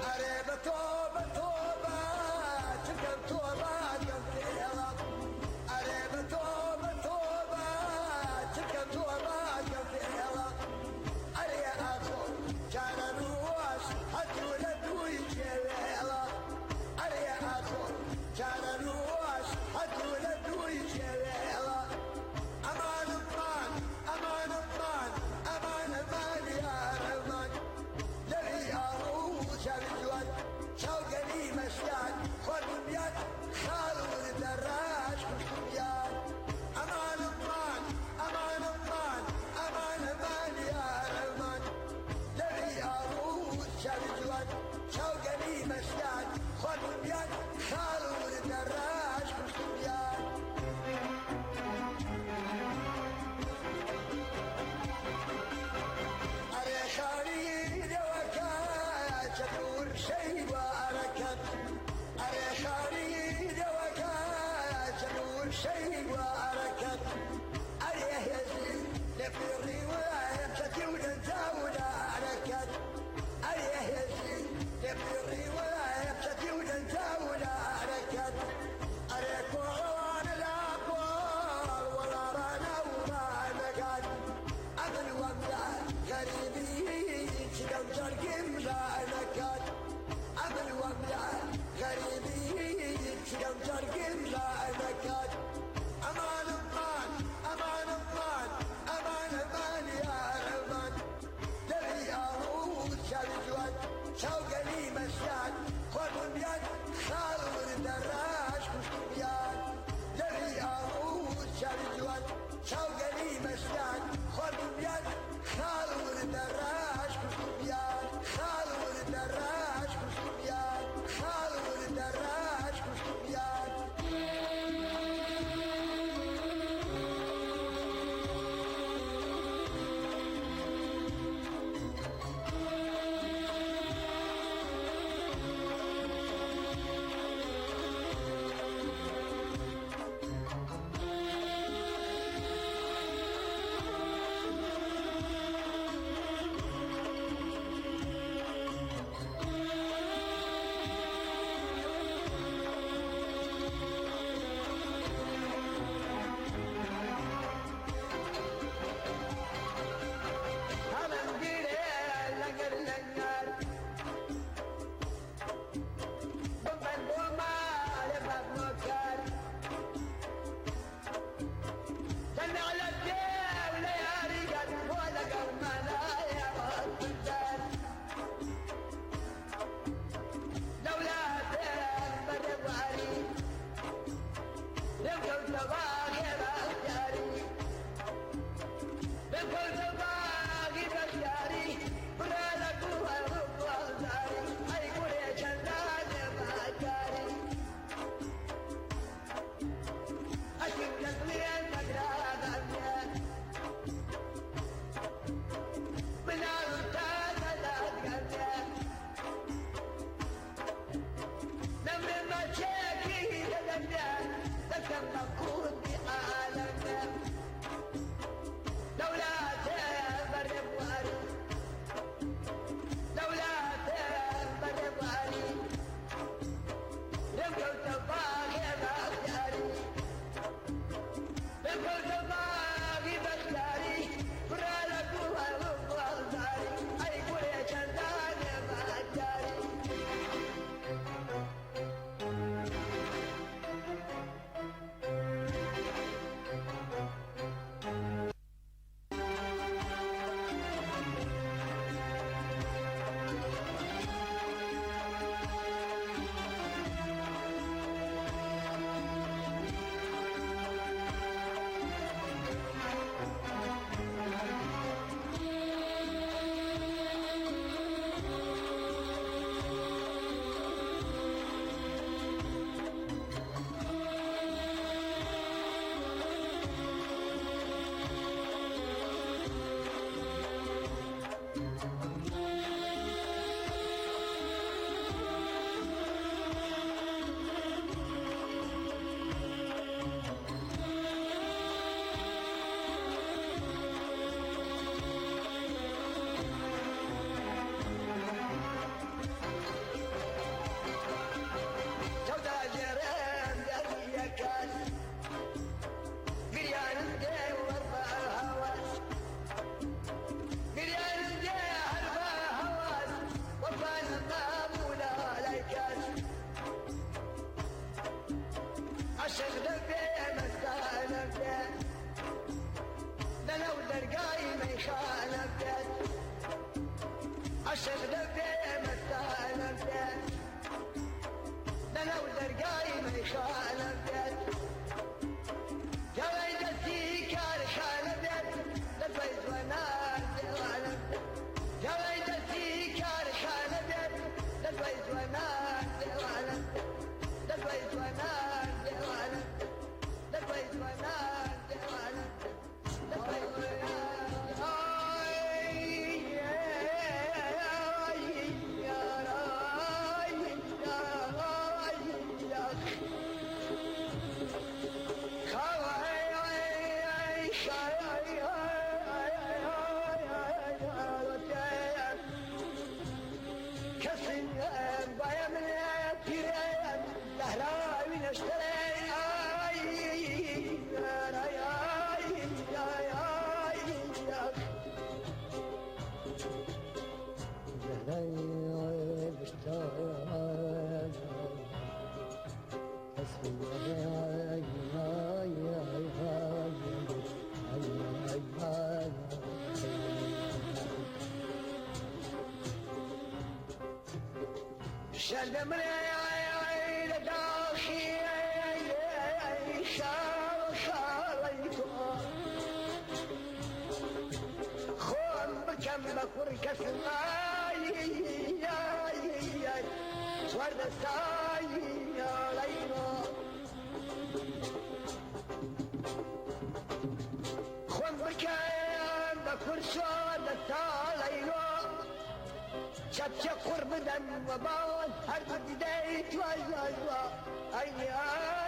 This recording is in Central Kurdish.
ئەرێ بە تۆبە تۆبە چکەم تۆبە کەم فێڵە، ئەرێ بە تۆبە تۆبە چکەم تۆبە کەم فێڵە، ئەرێ ئاخۆ چارەنووس هەتوو لە دووی جێوێڵە، ئەرێ ئاخۆ چارەنووس هەتوو لە دووی جێوێڵە. ئەمان ئەمان ئەمان ئەمان ئەمان ئەمان یارەمان، لەوی ئاڕوو چاوی جوان، چاوگەلی مەشیان خواردن بیان، خاڵ دەڕاش کوشتن بیان. ئەمان ئەمان ئەمان ئەمان ئەمان ئەمان یارەمان، لەوی ئاڕوو چاوی جوان، چاوگەلی مەشیان خواردن بیان، خاڵ دەڕاش کوشتن بیان. ئەرێ خاڵی لەوەکە چەدور شەی وارەکەت، ئەرێ خاڵی لەوەکە چەدور شەی وارەکەت، ئەرێ هێزی لە پیڕی وایە چەتی و دەنجاولارەکەت، ئەرێ هێزی لە پیڕی وایە چەتی و دەنجاولارەکەت. ئەرێ کۆڵان لا کۆڵ وەڵاڕانە ومانەکات، ئەمن وەملا غەریبی چکەم جەرگم ڕانەکات، ئەمن وەملا غەریبی چکەم جەرگم ڕانەکات. ئەمان ئەمان ئەمان ئەمان ئەمان ئەمان یارەمان، لەوی ئاڕوو چاوی جوان، چاوگەلی مەشیان خواردن بیان، خاڵ دەڕاش کوشتن بیان. لەوی ئاڕوو چاوی جوان، چاوگەلی مەشیان خواردن بیان، خاڵ دەڕاش کوشتن بیان، خاڵ دەڕاش کوشتن بیان، خاڵ دەڕاش کوشتن بیان. هەڵم گیرێ لەگەر لەنگەر ببەن بۆ ماڵێ بەغمۆکەر، تەنها لە پێو لە یاریگەر بۆ لەگەڵ مەلایە بدەر، لەولا پێم بەرەواری لێم کەوتە باغێ بەختیاری، لێم کەوتە باغی بەختیاری، بڕێ لە گوڵە گوڵزاری، ئەی گوڵێ چەندانێ ماکاری، ئەشیم لە دڵێ نەگرادەمێ. عاشق دەبێ مەستانە بێت لەناو دەرگای مەیخانە بێت دەڵێی دەستی کارخانە بێت لە دوای جوانان دێوانە بێت دەڵێی دەستی کارخانە بێت لە دوای جوانان دێوانە بێت لە دوای جوانان دێوانە بێت لە دوای جوانان دێوانە بێت لە دوای جوانان خۆم بکەم بە کوڕ کەسم ئای ئای ئای چواردەستای ئاڵەیمە خۆم بکەم بە کوڕ چواردەستاڵەیمە چەپچە قوڕ بدەن وە باز هەر دیدەی توای دوای دوا ئای ئای.